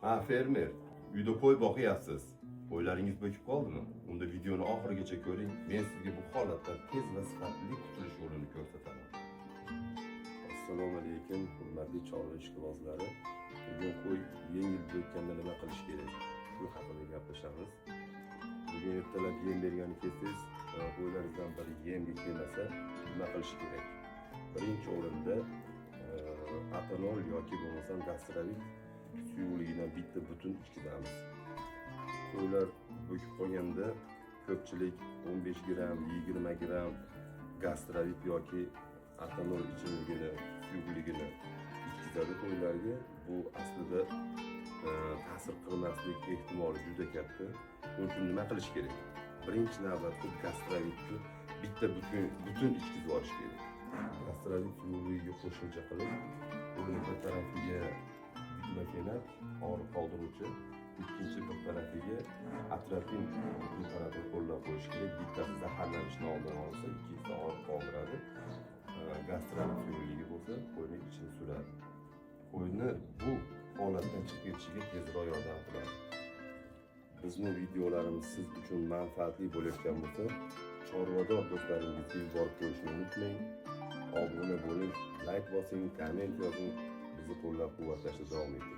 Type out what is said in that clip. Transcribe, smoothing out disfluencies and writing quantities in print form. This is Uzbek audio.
Ha, fermer, uyda qo'y boqyapsiz. Qo'ylaringiz bo'kib qoldimi? Unda videoni oxirigacha ko'ring. Men sizga bu holatdan tez va sifatli qutulish yo'lini ko'rsataman. Assalomu alaykum, hurmatli chorva ishqibozlari. Bugun qo'y yengil bo'kkanda nima qilish kerak? Shu haqida gaplashamiz. Bugun ertalab yem bergani kelsangiz, qo'ylaringizdan biri yemga kelmasa, nima qilish kerak? Birinchi o'rinda atanol yoki bo'lmasam gastrovit suyuqligidan bitta butun ichkizamiz. Qo'ylar bo'kib qolganda ko'pchilik 15 gramm, 20 gramm gastrovit yoki atanol ichimligini, suyuqligini ichkizadi qo'ylarga. Bu aslida ta'sir qilmaslik ehtimoli juda katta. Buning uchun nima qilish kerak? Birinchi navbatda gastrovitni bitta butun ichkizib yuborish kerak. Gastrovit suyuqligiga qo'shimcha qilib, uni bir tarafiga diklofenak, og'riq qoldiruvchi, ikkinchi bir tarafiga atropin preparatini qo'llab qo'yish kerak. Bittasi zaharlanishni oldini olsa, ikkinchisi og'riq qoldiradi. Gastrovit suyuqligi bo'lsa, qo'yni ichini suradi. Qo'yni bu holatdan chiqib ketishiga tezroq yordam qiladi. Bizni videolarimiz siz uchun manfaatli bo'layotgan bo'lsa, chorvador do'stlaringizga yuborib qo'yishni unutmang. Obuna bo'ling, layk bosing, komment yozing, bizni qo'llab-quvvatlashda davom eting.